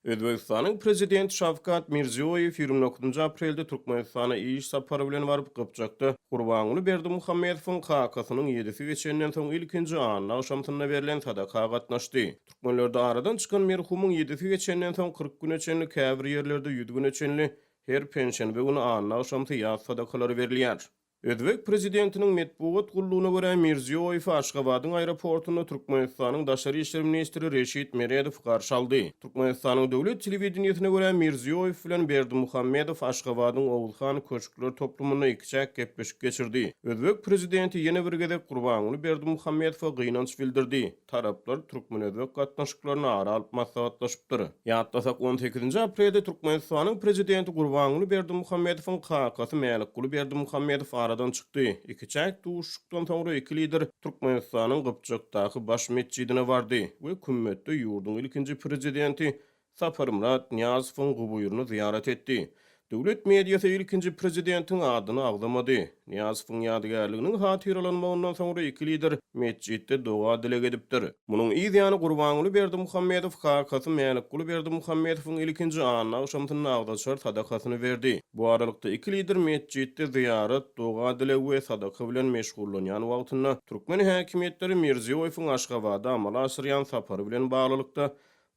Özbegistanyň Prezidenti Şawkat Mirziýoýew 29 aprelde Türkmenistana iş sapary bilen baryp, Gypjakda Gurbanguly Berdimuhamedowyň kakasynyň ýedisi geçenden soň ilkinji anna agşamsynda berlen sadaka gatnaşdy. Türkmenlerde aradan çykan merhumyň ýedisi geçenden soň 40 güne çenli, käbir ýerlerde ýüz güne çenli her penşenbe güni anna agşamsy ýas sadakalary berilýär. Özbek prezidentiniň metbugat gullugyna görä, Mirziýoýewi Aşgabadyň aeroportunda Türkmenistanyň daşary işler ministri Reşit Meredow garşy aldy. Türkmenistanyň döwlet telewideniýesine görä, Mirziýoýew bilen Berdimuhamedow Aşgabadyň Oguzhan köşkler toplumynda ikiçäk gepleşik geçirdi. Özbek prezidenti ýene bir gezek Gurbanguly Berdimuhamedowa gynanç bildirdi. Taraplar türkmen-özbek gatnaşyklaryny ara alyp maslahatlaşypdyr. Ýatlasak, on sekizinji aprelde Türkmenistanyň Prezidenti Gurbanguly Berdimuhamedowyň kakasy Mälikguly Berdimuhamedow aradan çykdy. Ikiçäk duşuşykdan soňra iki lider Türkmenistanyň Gypjakdaky baş metjidine bardy we kümmetde ýurduň ilkinji Prezidenti Saparmyrat Nyýazowyň guburyny zyýarat etdi. Döwlet mediasy ilkinji prezidentiň adyny agzamady. Nyýazowyň ýadygärliginiň hatyralanmagyndan soňra iki lider metjitde doga-dileg edipdir. Munuň yz ýany Gurbanguly Berdimuhamedow kakasy Mälikguly Berdimuhamedowyň ilkinji anna agşamsynda agzaçar sadakasyny berdi. Bu aralykda iki lider metjitde zyýarat, doga-dileg we sadaka bilen meşgullanýan wagtynda türkmen häkimiýetleri Mirziýoýewiň Aşgabada amala aşyrýan sapary bilen baglylykda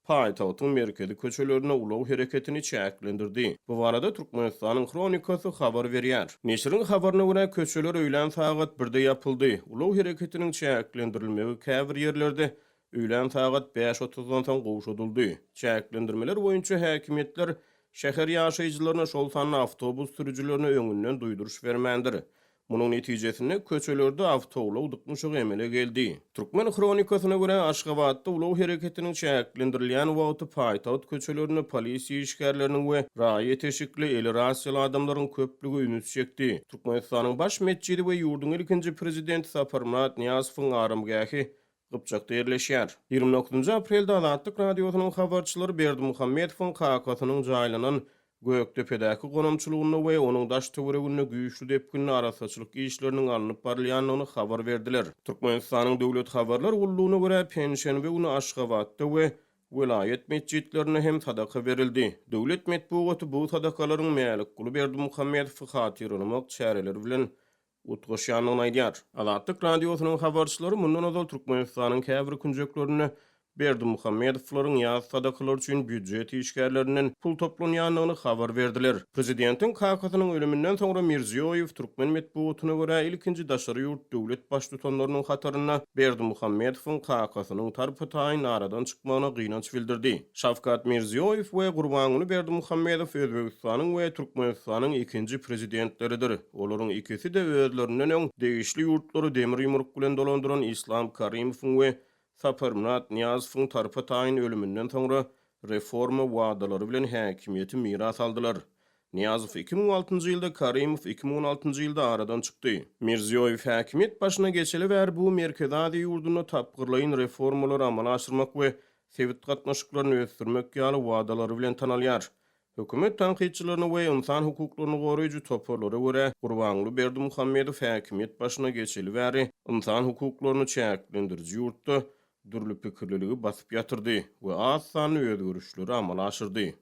paýtagtyň merkezi köçelerinde ulag hereketini çäklendirdi. Bu barada Türkmenistanyň Hronikasy habar berýär. Neşiriň habaryna görä, köçeler öýlän sagat birde ýapyldy. Ulag hereketiniň çäklendirilmegi käbir ýerlerde öýlän sagat bäş otuzdan soň gowşadyldy. Çäklendirmeler boýunça häkimiýetler şäher ýaşaýjylaryna, şol sanda awtobus sürüjilerine öňünden duýduryş bermändir. Munuň netijesinde, köçelerde awtoulag dyknyşygy emele geldi. Türkmen hronikasyna görä, Aşgabatda ulag hereketiniň çäklendirilýän wagty paýtagt köçelerinde polisiýa işgärleriniň we raýat eşikli, eli rasiýaly adamlaryň köplügi üns çekdi. Türkmenistanyň Baş metjidi we ýurduň ilkinji prezidenti Saparmyrat Nyýazowyň aramgähi Gypjakda ýerleşýär. 29 aprelde Azatlyk Radiosynyň habarçylary Berdimuhamedowyň kakasynyň jaýlanan Gökdepedäki gonamçylygynda we onuň daş-töwereginde güýçli depginde arassaçylyk işleriniň alnyp barylýandygyny habar berdiler. Türkmenistanyň Döwlet habarlar gullugyna görä, penşenbe güni Aşgabatda we welaýat metjitlerinde hem sadaka berildi. Döwlet metbugaty bu sadakalaryň Mälikguly Berdimuhamedowy hatyralamak çäreleri bilen utgaşýandygyny aýdýar. Azatlyk Radiosynyň habarçylary mundan ozal Türkmenistanyň käbir künjeklerinde Berdimuhamedowlaryň ýas sadakalary üçin býujet işgärlerinden pul toplanýandygyny habar berdiler. Prezidentiň kakasynyň ölüminden soňra Mirziýoýew türkmen metbugatyna görä ilkinji daşary ýurt döwlet baştutanlarynyň hatarynda Berdimuhamedowyň kakasynyň tarpa-taýyn aradan çykmagyna gynanç bildirdi. Şawkat Mirziýoýew we Gurbanguly Berdimuhamedow Özbegistanyň we Türkmenistanyň ikinji prezidentleridir. Olaryň ikisi-de özlerinden öň degişli ýurtlary demir ýumruk bilen dolandyran Islam Karimowyň we Saparmyrat Nyýazowyň tarpa-taýyn ölüminden soňra reforma wadalary bilen häkimiýeti miras aldylar. Nyýazow 2006-njy ýylda, Karimow 2016-njy ýylda aradan çykdy. Mirziýoýew häkimiýet başyna geçeli bäri bu Merkezi Aziýa ýurdunda tapgyrlaýyn reformalary amala aşyrmak we sebit gatnaşyklaryny ösdürmek ýaly wadalary bilen tanalýar. Hökümet tankytçylaryna we ynsan hukuklaryny goraýjy toparlara görä, Gurbanguly Berdimuhamedow häkimiýet başyna geçeli bäri ynsan hukuklaryny çäklendiriji ýurtda dürli pikirliligi basyp ýatyrdy we az sanly özgerişleri amala aşyrdy.